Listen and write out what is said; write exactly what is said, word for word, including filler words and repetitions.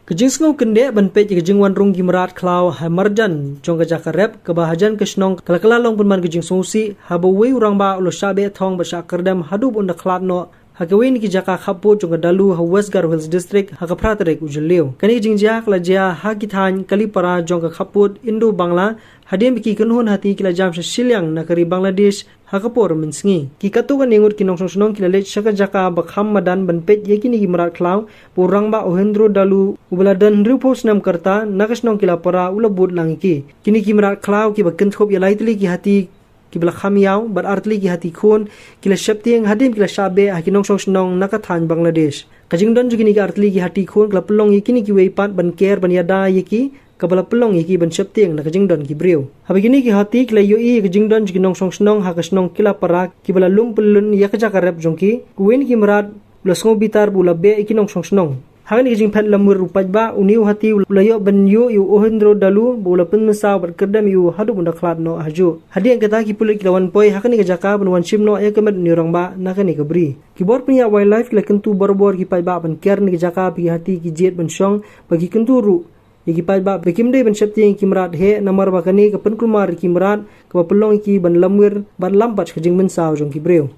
Ka jingsngew kyndit ban peit ïa ka jingwan rung ki mrad khlaw ha marjan jong ka jaka rep kaba hajan ka shnong ka la kylla long pynban ka jingsngewsih haba uwei u rangbah u la shah beh thong bad shah kyrdem haduh ba un da khlad noh ha kawei na ki jaka khappud jong ka Dalu ha West Garo Hills District ha ka phra tarik u Jylliew. Kane ka jingjia ka la jia ha ki thaiñ Kalipara jong ka khappud Indo-Bangla hadien ba ki kynhun hati ki la jam sha shiliang na ka ri Bangladesh ha ka por mynsngi. Ki katto katne ngut ki nongshong shnong ki la leit sha ka jaka ba kham madan ban peit ïa kine ki mrad khlaw ba u rangbah Ohendro Dalu uba la don hynriewphew snem ka rta na ka shnong Kalipara u la bud lang ïa ki. Kine ki mrad khlaw kiba kynthup ïa lai tylli ki hati kiba la kham ïaw bad ar tylli ki hati khun ki la sheptieng hadien ba ki la shah beh ha ki nongshong shnong na ka thaiñ Bangladesh. Ka jingdon jong kine ki ar tylli ki hati khun ka la pynlong ïa kine kiwei pat ban ker ban ïada ïa ki kaba la pynlong ïa ki ban sheptieng na ka jingdon ki briew. Haba kine ki hati ki la ïohi ïa ka jingdon jong ki nongshong shnong ha ka shnong Kalipara kiba la lum pyllun ïa ka jaka rep jong ki, uwei na ki mrad u la sngew bitar bad u la beh ïa ki nongshong shnong. Ha kane ka jingphet lamwir u paidbah, une u hati u la ïoh ban ïuh ïa u Ohendro Dalu bad u la pynmynsaw bad kyrdem ïa u haduh ba un da khlad noh ha juh. Hadien kata ki pulit ki la wan poi ha kane ka jaka ban wan shim noh ïa ka met une u rangbah na kane ka bri. Ki bor pynïaid wildlife ki la kyntu barabor ïa ki paidbah ban ker na ka jaka ba ki hati ki jied ban shong bad ki kyntu ruh ïa ki paidbah ba kim dei ban sheptieng ïa ki mrad heh namar ba kane ka pynkulmar ïa ki mrad kaba pynlong ïa ki ban lamwir bad lam pat sha ka jingmynsaw jong ki briew.